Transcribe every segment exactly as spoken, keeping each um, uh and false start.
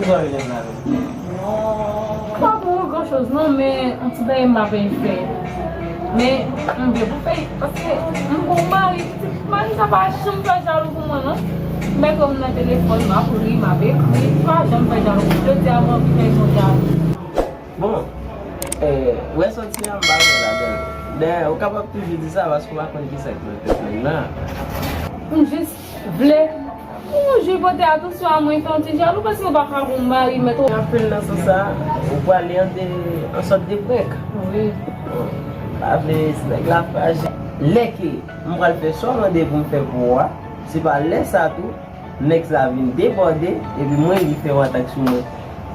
Sa w vle la menm? Pa pou gran choz non, men yon ti bagay m pa vle fè. Men m vle pou fè, paske m gon mari, mari sa pa janm fè jalou pou mwen non. M mèt wè m nan telefòn, m ap ri, m ap ekri, li pa janm fè jalou. Jodi a m anvi fè yon jalou. Bon, eh, ou wè sòti a m pa wè ladan l. Dayè, ou kapab toujou di sa paske ou pa konn kisa k nan tèt nèg la. M jis vle pou yon jou pote atansyon a mwen, fè yon ti jalou, paske ou pa ka gon mari mèt ou. Anpil nan sans sa, ou prale an de, an sòt de prank. Wi. Bon, m pa vle si nèg la frajil. Lè ke m pral fè sa w mande pou m fè pou ou a, se pa lè sa tou, nèg sa vin debòde, epi mwen li fè yon atak sou mwen.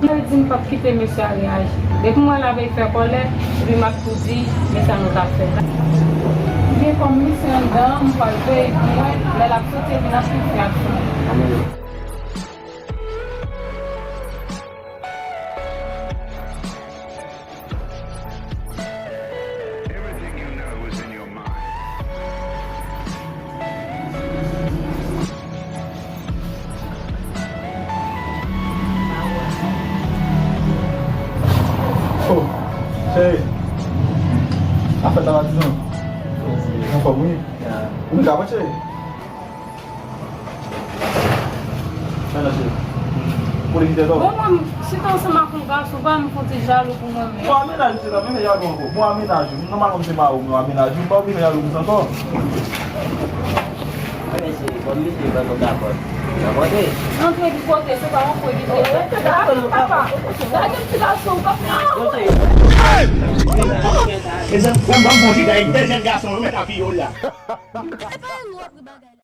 Mwen di m p ap kite mesye a reyaji. Depi m wè l ap fè kòlè, epi m ap tou di, men sa nou t ap fè. Gen kòm misye anndan an, m pral veye pou mwen, lè l ap soti, epi n ap tou fè aksyon. Everything you know is in your mind. Oh, cheri. Afè travay, dizon. Anfòm, wi. Ou ka pran, cheri? Men nan cheri. Kote ki tèt ou? Bon, mwen, si te ansanm ak yon gason, pa m fè yon ti jalou pou mwen menm. Bon, a mennaj ou, se pa menm jalou ankò. Bon, a mennaj ou. Nòmalman, m se mari w, men a mennaj ou, m pa oblije jalou pou sa ankò. Bon, mesye, bon, mesye, ban nou kapòt. Kapòte. Antre ki kote, se pa yon kote ki kote. Gade papa. Gade ti gason, papa. Mezanmi, ban m bon chita, e de jèn gason, yo mèt apiye w la. Se pa yon lòt bagay.